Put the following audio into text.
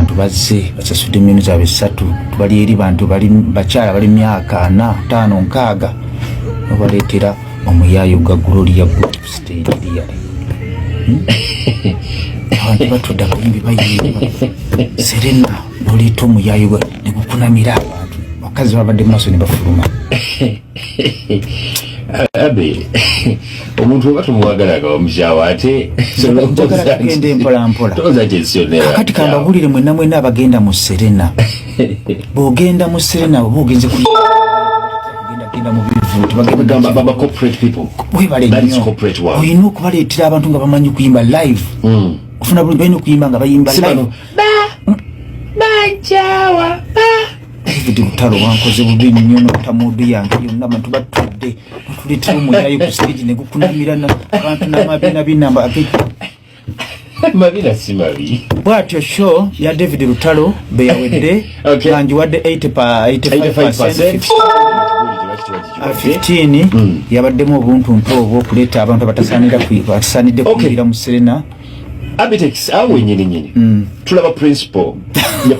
Abantu bazze basasudde miliyoni zaabwe 3, bali eri bantu bali bakyala bali myaka 40, 50, 60, nobaleetera omuyaayo gwa Gloria Group stage liyale. Abantu batudde, abayimbi bayimba Serena, noleeta omuyaayo negukunamira abantu. Bakazi babadde mumaaso ne bafuluma. Abe omuntu oba tumwagala nga wamukyawa ate Njagala tugende mpola mpola. Tolowooza nti ensi yonna era Kakati kambabulire mwenna mwenna abagenda mu Serena, bw'ogenda mu Serena oba ogenze kugenda genda mu bivulu, tebagenda. Bagamba baba corporate people. Webale That is nnyo. corporate world. Olina okubaleetera abantu nga bamanyi okuyimba live. Ofuna bulungi, balina okuyimba nga bayimba Si live. bano bajawa ba. David Lutalo, wankoze bubi nnyo notamudu yange yonna. Abantu batudde, notuleetera omuyayo ku stage ne gukunamira abantu n'amabinabina. Mabina si mabi. Bwatyo show ya David Lutalo be yawedde nga ngiwadde 80 85%. 85%. 15 yabaddemu obuntuntu obwo okuleeta abantu abatasaanidde kuyingira mu Serena. Abitex, awo wenyini nyini tulaba principal ya